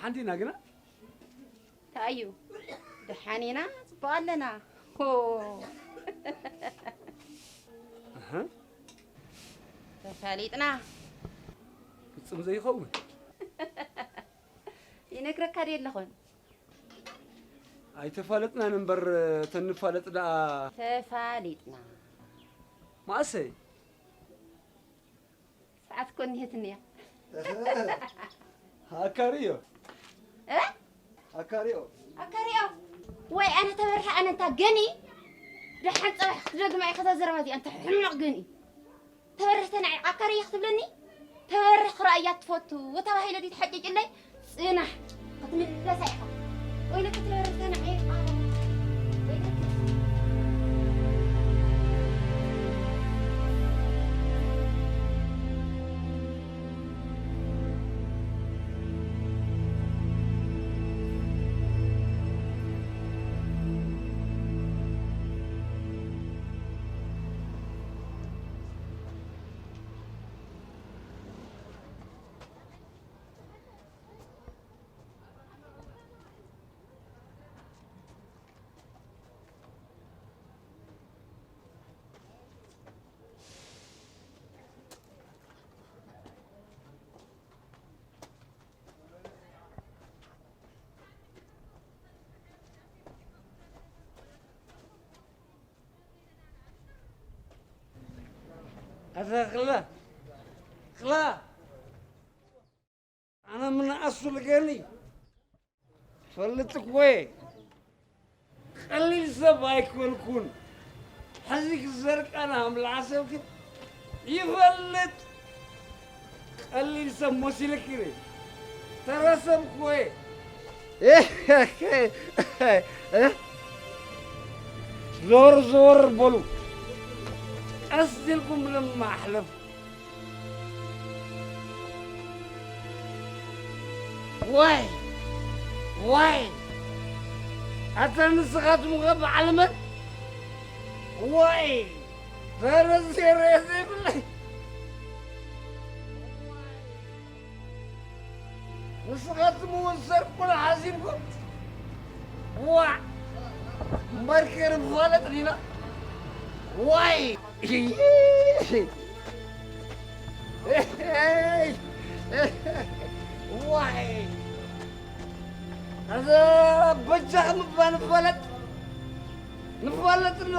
ሓንቲ ኢና ግና። እንታይ እዩ? ደሓን ኢና፣ ጽቡቕ ኣለና። ሆ። ኣሃ። ተፋሊጥና። ፍጹም ዘይኸውን። ይነግረካ ድየ ኣለኹን? ኣይተፋለጥናን እምበር፣ ተንፋለጥ ደኣ። ተፋሊጥና። መዓሰ? ሰዓት እኮ እኒሀትኒ እያ። ኣካርዮ። እ? ኣካርዮ። ኣካርዮ። ወይ ኣነ ተበርሕ፣ ኣነ እንታ ገኒ። ደሓን ጸባሕ ክትደግማ ኢኻ እዛ ዘረባ እዚኣ፣ እንታ ሕማቕ ገኒ። ተበርህ ተናዒቓ ኣካርዮ ክትብለኒ? ተበርህ ክረኣያ ትፈቱ ተባሂለ ድዩ ተሓቂቅለይ? ጽናሕ፣ ክትምለሳ ኢኻ። ወይለኪ ተበርህ ተናዒቓ። ወይለኪ። ኣታ ክላ፣ ክላ። ኣነ ምን ኣስልገኒ ፈልጥ እኮ እየ። ቀሊል ሰብ ኣይኮንኩን። ሕዚ ክዘርቀና ኣምላዓ ሰብ ግን ይፈልጥ። ቀሊል ሰብ መሲልክኒ። ተራ ሰብ እኮ እየ። ዞር ዞር በሉ። ቀስ ኢልኩም ድማ ኣሕለፉ። ዋይ! ዋይ! ኣታ ንስኻትኩም ከ በዓል መን? ዋይ! ተረሴረ ዘይብለይ። ንስኻትኩም እውን ሰርቁን ሓዚንኩም። ዋዕ! እምበርከ ንፋለጥ ዲና? ዋይ! ዋይ! ኣዛ በጃኹም እባ ንፋለጥ፣ ንፋለጥ ኣሎ።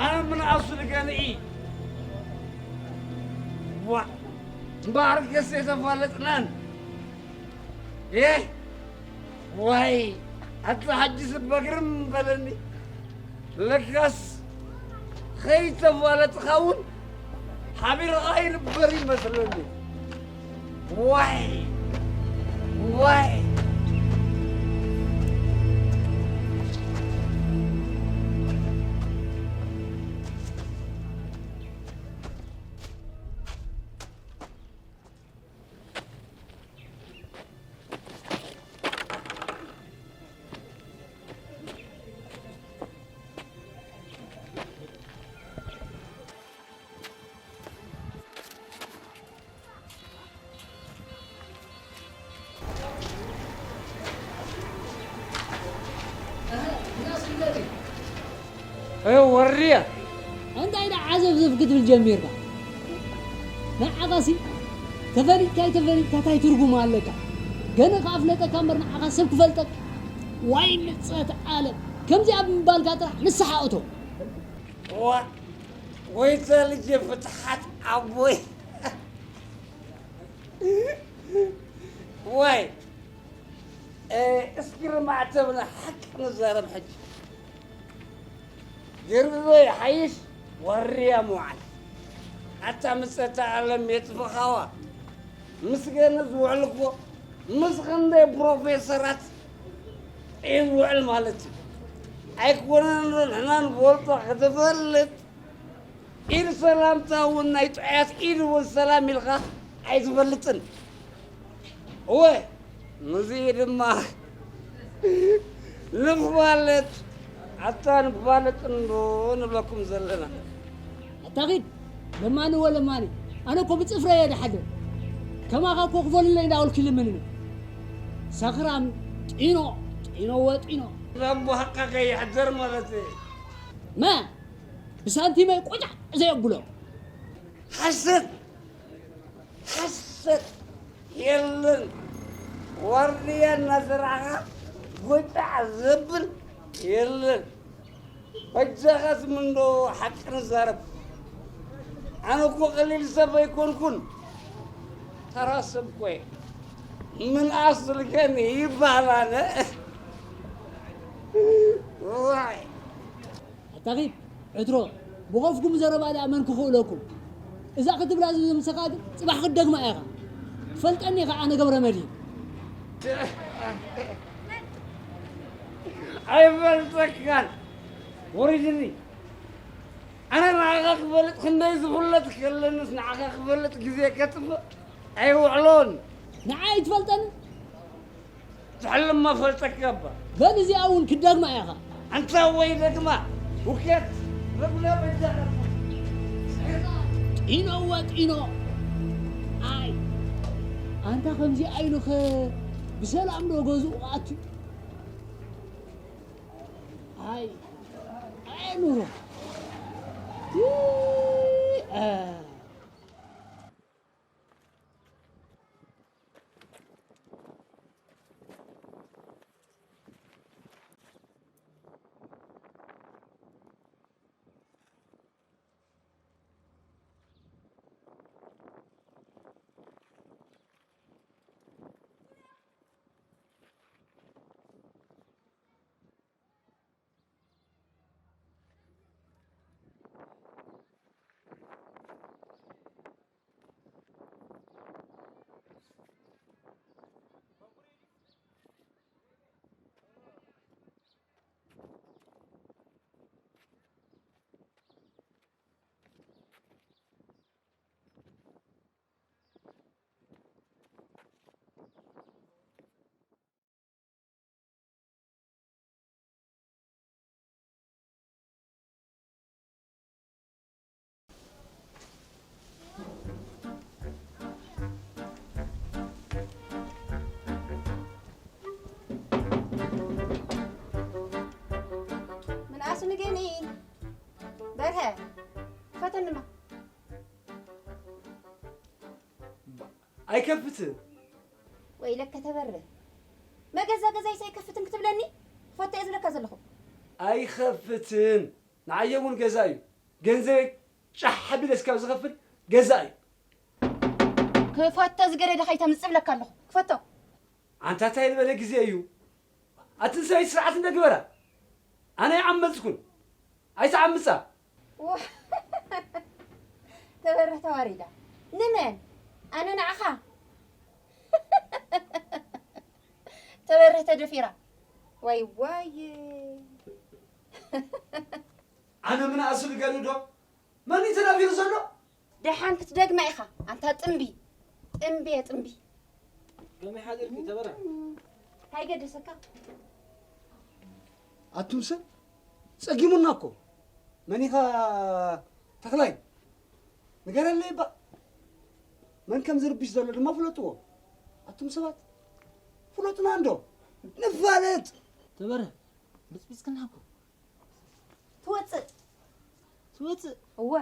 ኣነ ምንኣሱ ንገንኢ። ዋዕ! እምበኣር ገስ የተፋለጥናን። ኤህ! ዋይ! ኣታ ሓጂስ እባ ግርም በለኒ። ለካስ ኸይተፋለጥኻ እውን ሓቢርኻ ይንበር ይመስለኒ። ዋይ! ዋይ! እህ፣ ወርያ። እንታይ ደኣ ዓዘፍዘፍ ክትብል ጀሚርካ? ንዓኻሲ ተፈሊጥካ ኣይተፈሊጥካ እንታይ ትርጉም ኣለካ? ገለ ክኣፍለጠካ እምበር ንዓኻ ሰብ ክፈልጠካ? ዋይ ምጸት ዓለም። ከምዚኣ ብምባልካ ጥራሕ ንስሓ እቶ። ዋ፣ ጎይታ ልጄ ፍትሓት ኣቦይ። ዋይ፣ እ፣ እስኪ ንማዕተብና ሓቂ ንዛረብ ሕጂ። ገርብዞ ይሓይሽ ዋርያ ምውዓል። ኣታ ምጸታ ዓለም የጥፍኻዋ። ምስ ገነ ዝውዕል እኮ ምስ ክንደይ ፕሮፌሰራት እዩ ዝውዕል ማለት እዩ። ኣይኮነን ዶ ንሕና ንፈልጦ ክትፈልጥ ኢድ ሰላምታ እውን ናይ ጥዑያት ኢድ እውን ሰላም ኢልካ ኣይትፈልጥን። እወ፣ ምስዚ ድማ ንፋለጥ፣ ኣታ ንፋለጥ እንዶ ንብለኩም ዘለና። ኣታ ኺድ፣ ለማኒ ወለማኒ፣ ኣነ እኮ ብጽፍረ እየ ድሓድር። ከማኻ እኮ ክፈሉለይ እንዳበልኩ ይልምን እየ። ሰኽራም ጢኖ፣ ጢኖ ወጢኖ። ረቦ ሓቃ ከይሕደር ማለት እዩ። መ ብሳንቲመይ ቆጫዕ ዘየብሎ። ሓሰት፣ ሓሰት የለን። ዋርድያ እናሰራሕኻ ጎጫዕ ዘብል የለን። በጃኻስ ምንዶ ሓቂ ንዛረብ። ኣነ እኮ ቀሊል ሰብ ኣይኮንኩን። ተራ ሰብ እኮ እየ። ምን ኣስልከኒ ይበሃል ኣነ። ዋይ። ኣታ ኺድ ዕትሮ፣ ብኾፍኩም ዘረባ ደኣ መን ክኽእለኩም? እዛ ክትብላ ዝምሰኻ ግን ጽባሕ ክትደግማ ኢኻ። ትፈልጠኒ ኢኻ ኣነ ገብረ መድህን። ኣይፈልጠካን። ወሪድኒ። ኣነ ንዓኻ ክፈልጥ ክንደይ ዝፍለጥ ከለንስ ንዓኻ ክፈልጥ ግዜ ከጥፍእ ኣይውዕሎን። ንዓይ ኣይትፈልጠኒ? ትሕልም መፈልጠካ እባ። በል እዚኣ እውን ክደግማ ኢኻ። ኣንታ ወይ ደግማ ውኬት ረጉዳ በጃኻ። ጢኖ ወጢኖ። ኣይ ኣንታ ከምዚ ኣይኑኸ ብሰላም ዶ ገዝኡ ኣትዩ? ኣይ ኣይ ኑሮ። እ፣ እ። ምንኣሱ ንገኒ በርሀ ፈተንማ ኣይከፍትን። ወይለከ ተበርህ። መገዛ ገዛይስ ኣይከፍትን ክትብለኒ? ክፈቶ እየ ዝብለካ ዘለኹ። ኣይኸፍትን። ንዓየ እውን ገዛ እዩ። ገንዘበይ ጫሕ ኣቢለ እስካብ ዝኸፍል ገዛ እዩ። ክፈቶ ዝገደደ ከይተምጽእ እብለካ ኣለኹ። ክፈቶ። ኣንታ እንታይ ዝበለ ግዜ እዩ? ኣትን ሰበይቲ ስርዓት እንደ ግበራ። ኣነ ይዓመጽኩን። ኣይትዓምጻ። ዋ፣ ተበርህ ተዋሪዳ። ንመን? ኣነ ንዓኻ? ተበርህ ተደፊራ። ዋይ ዋይ። ኣነ ምንኣሱ ልገሉ ዶ? መን እዩ ተደፊሩ ዘሎ? ደሓን ክትደግማ ኢኻ፣ ኣንታ ጥምቢ። ጥምቢ እየ ጥምቢ። ከመይ ሓዲርኪ ተበራ? እንታይ ገደሰካ? ኣቱም ሰብ ጸጊሙና እኮ። መን ኢኻ ተኽላይ? ንገረለይ እባ። መን ከም ዝርብሽ ዘሎ ድማ ፍለጥዎ። ኣቱም ሰባት ፍለጡና እንዶ። ንፋለጥ። ተበረ፣ ብጽቢጽክና እኮ። ትወጽእ። ትወጽእ? እወ።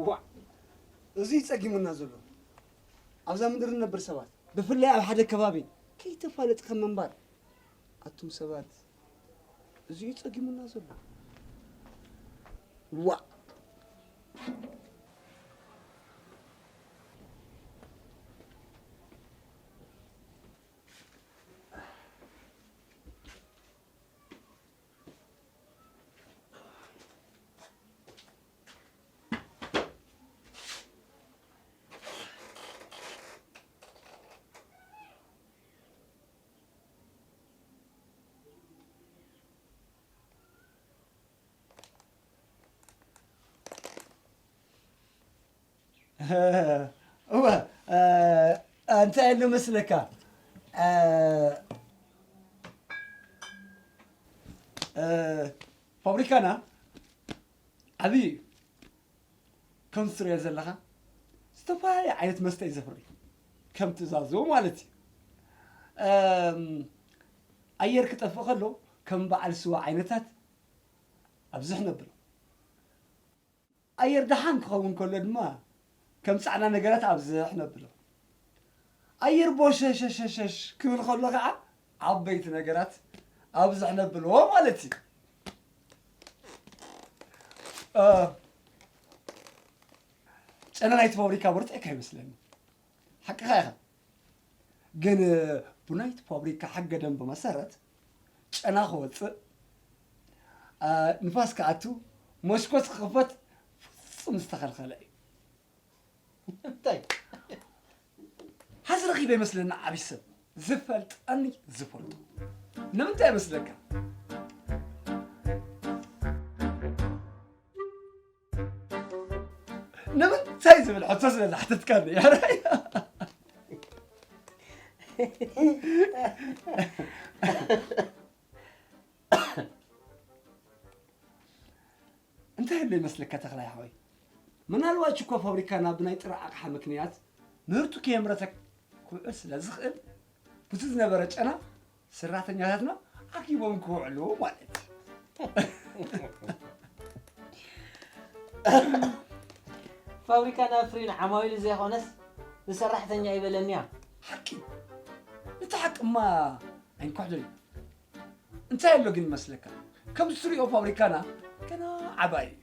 ዋዕ! እዚ እዩ ጸጊሙና ዘሎ። ኣብዛ ምድሪ ንነብር ሰባት፣ ብፍላይ ኣብ ሓደ ከባቢ፣ ከይተፋለጥካ ምንባር። ኣቱም ሰባት፣ እዚ እዩ ጸጊሙና ዘሎ። ዋዕ! እወ፣ እ፣ እንታይ ኣሎ መስለካ? እ፣ እ፣ ፋብሪካና ዓብዪ እዩ። ከም ትሪኦ ዘለኻ ዝተፈላለየ ዓይነት መስተ እዩ ዘፍሪ። ከም ትእዛዙ ማለት እዩ። እም፣ ኣየር ክጠፍእ ከሎ ከም በዓል ስዋ ዓይነታት ኣብዝሕ ነብሎ። ኣየር ደሓን ክኸውን ከሎ ድማ ከም ጻዕና ነገራት ኣብዝሕ ነብሎ። ኣየር ቦሸሸሸሸሽ ክብል ከሎ ከዓ ዓበይቲ ነገራት ኣብዝሕ ነብሎ ማለት እዩ። እ፣ ጨና ናይቲ ፋብሪካ ብርትዕካ ይመስለኒ። ሓቅኻ ኢኻ። ግን ብናይቲ ፋብሪካ ሕገ ደንቢ መሰረት ጨና ክወፅእ፣ አ፣ ንፋስ ክኣቱ፣ መስኮት ክኽፈት ፍጹም ዝተኸልኸለ እዩ። እንታይ? ሓዚ ረኺበ ይመስለኒ ዓብዪ ሰብ ዝፈልጠኒ ዝፈልጦ። ንምንታይ ይመስለካ? ንምንታይ ዝብል ሕቶ ስለ ዝሓተትካኒ። እንታይ ኣሎ ይመስለካ ተኽላይ ሓወይ? ምናልባት ሽኮር ፋብሪካና ብናይ ጥረ ኣቕሓ ምክንያት ምህርቱ ከየምረተ ክውዕል ስለ ዝኽእል፣ ብቲ ዝነበረ ጨና ሰራሕተኛታትና ኣኪቦም ክውዕሉ ማለት እዩ። ፋብሪካ ናብ ፍሪን ዓማዊሉ ዘይኮነስ ንሰራሕተኛ ይበለኒ እያ። ሓቂ፣ እቲ ሓቂ እማ ኣይንኳሕዶን እዩ። እንታይ ኣሎ ግን ይመስለካ? ከም ትሪኦ ፋብሪካና ገና ዓባይ እዩ።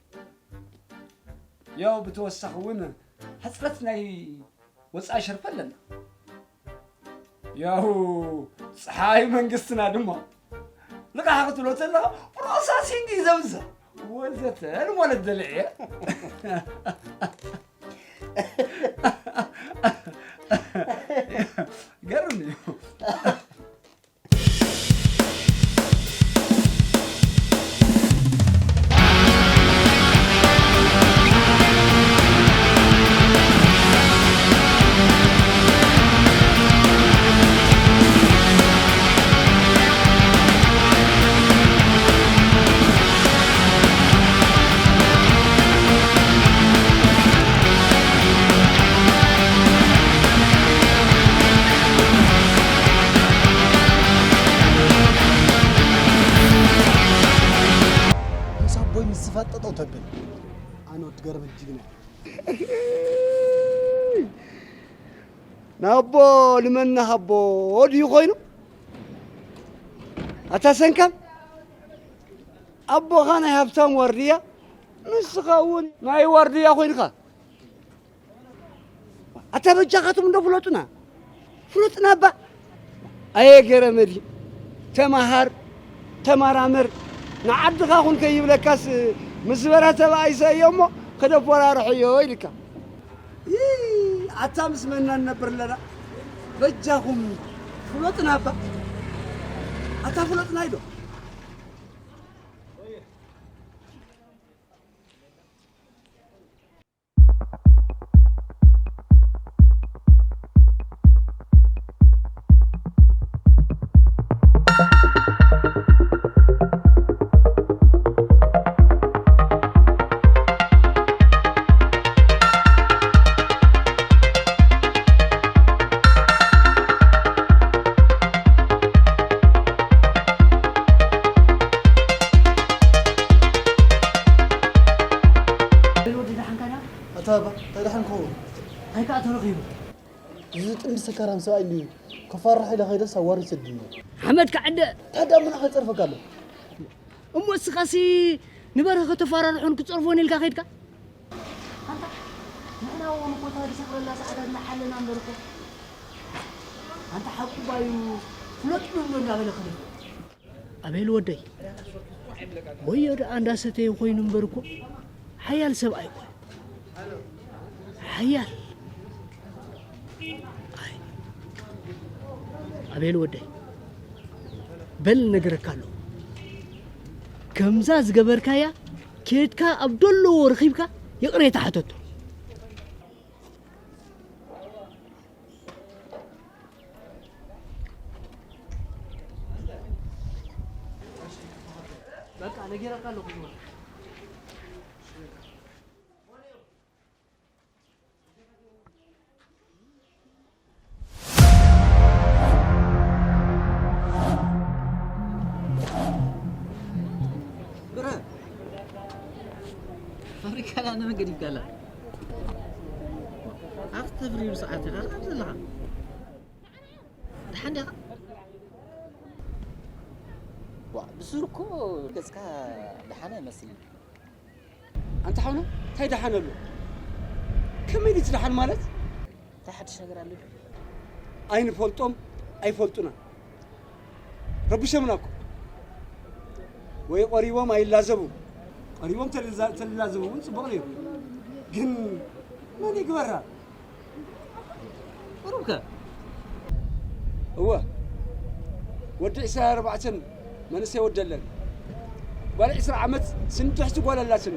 ያው ብተወሳኺ እውን ሕፅረት ናይ ወፃኢ ሸርፊ ኣለና። ያው ፀሓይ መንግስትና ድማ ልቓሕ ክትብሎ ተለኻ ፕሮሰሲንግ እዩ ዘብዝሕ ወዘተ ንማለት ደለ እየ። ገርም እዩ። ምስ ኣቦይ ምስ ዝፋጠጠው ተብል ኣነ ወዲ ገረመ ጅግና። ንኣቦ ልመና ሃቦ ድዩ ኮይኑ? ኣታ ሰንካም፣ ኣቦኻ ናይ ሃብታም ዋርድያ፣ ንስኻ እውን ናይ ዋርድያ ኮይንካ። ኣታ በጃኻትም እንዶ ፍለጡና፣ ፍለጡና እባ። ኣየ ገረመዲ፣ ተማሃር፣ ተመራመር፣ ንዓድኻ ኩን ከይብለካስ ምስ በረተ ብኣይ ሰእዮ እሞ ከደፈራርሖዮ ኢልካ። ይይ፣ ኣታ ምስ መና ንነብር ኣለና? በጃኹም ፍለጡና እባ። ኣታ ፍለጡና ኢሎ። ኣታ ባባ እንታይ ደሓን ክኸውን? እንታይ ከኣ ተረኺቡ? እዚ ጥንዲ ሰካራም ሰብኣይ እንድዩ ከፋርሕ ኢለ ከይደስ ኣዋርድ ይሰድኒ። ሓመድ ክዕደ። ታዲያ ምና ከይጸርፈካ ኣሎ? እሞ እስኻሲ ንበርሀ ከተፋራርሖን ክጸርፎን ኢልካ ከይድካ? ኣንታ ንሕና እውን እኮ እታ ዝሰኽረላ ሰዓት እናሓለና እምበር እኮ። ኣንታ ሓቁ ባዩ ፍለጥ ብሎ እንዳበለ ከደ። ኣቤል ወደይ፣ ወዮ ደኣ እንዳሰተየ ኮይኑ እምበር እኮ ሓያል ሰብኣይ እኮ። ሓያል። ኣይ፣ ኣቤል ወደይ፣ በል ነገረካ ኣለኹ። ከምዛ ዝገበርካያ ኬድካ ኣብ ደለዎ ረኺብካ ይቕሬታ ሕተቶ። በቃ ነጊረካ ኣለኹ። ፋብሪካ ዳነ መገድ ይጋላ ኣብቲ ተፍሪሩ ሰዓት ኢኻ ኣብ ዘለኻ ደሓን ዲኻ? ዋ ብሱር እኮ ገጽካ ደሓን ኣይመስልን። ኣንታ ሓውና እንታይ ደሓን ኣሎ? ከመይ ድዩ እቲ ደሓን ማለት? እንታይ ሓድሽ ነገር ኣሎ? ኣይንፈልጦም ኣይፈልጡና። ረብሸምና እኮ። ወይ ቆሪቦም ኣይላዘቡ። ቆሪቦም ተልዛ- ተልላዘቡ እውን ጽቡቕ ነይሩ። ግን መን ይግበራ? ቁሩብከ? እወ፣ ወዲ ዕስራን ኣርባዕተን መንእሰይ ወደለን። ጓል ዕስራ ዓመት ስንድሕቲ ጓል ኣላትኒ።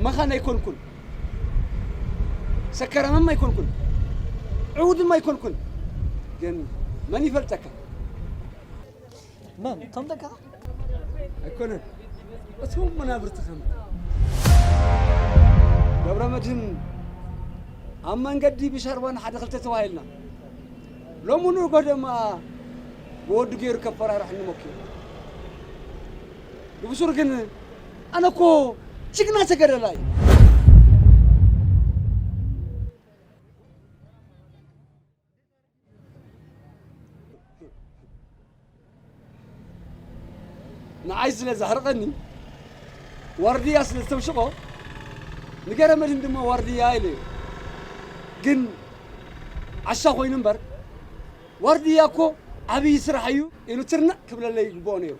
መኻን ኣይኮንኩን፣ ሰከራምም ኣይኮንኩን፣ ዕውድም ኣይኮንኩን። ግን መን ይፈልጠካ? መን? እቶም ደቅኻ? ኣይኮነን፣ እቶም መናብርትኻ። ገብረ መድህን ኣብ መንገዲ ብሻርባ ንሓደ ክልተ ተባሂልና። ሎሚ ንግሆ ድማ ብወዱ ገይሩ ከፈራርሐኒ ሞኪሩ። ብብሱር ግን ኣነ እኮ ጅግና ተጋዳላይ። ንዓይ ስለ ዘሕርቐኒ፣ ዋርድያ ስለ ዝተብሽቖ፣ ንገረመድህን ድማ ዋርድያ ኢለዮ። ግን ዓሻ ኮይኑ እምበር፣ ዋርድያ እኮ ዓብዪ ስራሕ እዩ ኢሉ ትርንዕ ክብለለይ ይግብኦ ነይሩ።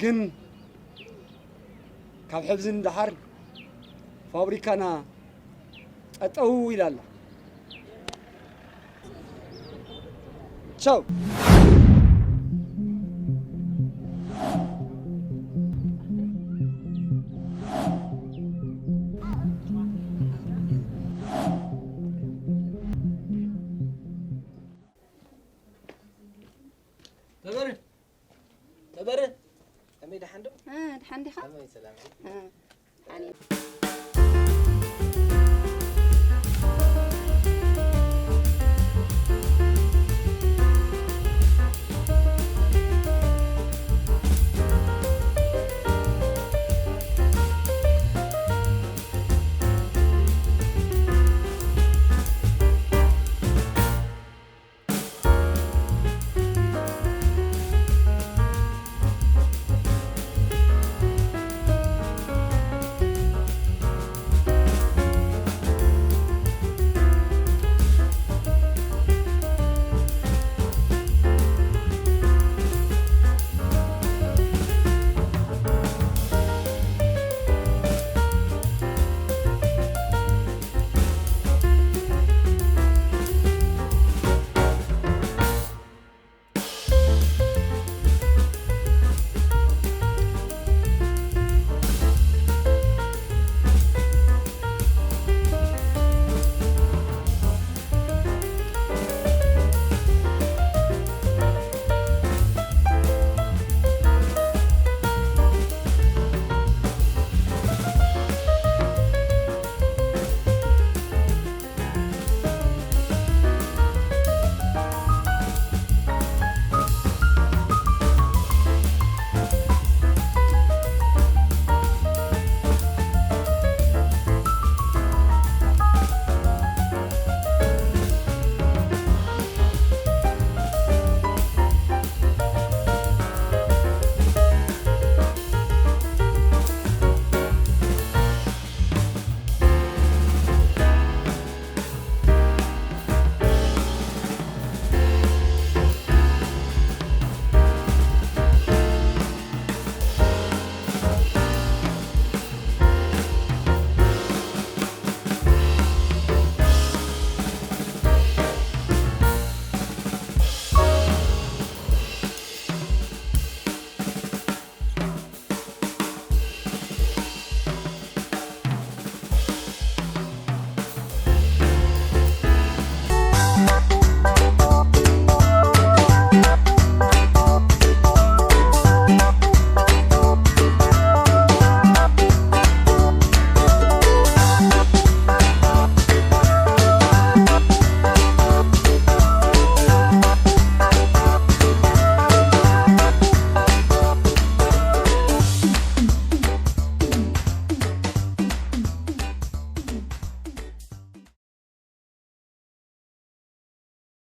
ግን ካብ ሕዚ ንደሓር ፋብሪካና ጠጠው ኢላ ኣላ። ቻው። ተበረ፣ ተበረ፣ ከመይ ደሓን ዶ? እ፣ ደሓን ዲኻ? ከመይ ሰላም? እ፣ ደሓን እየ።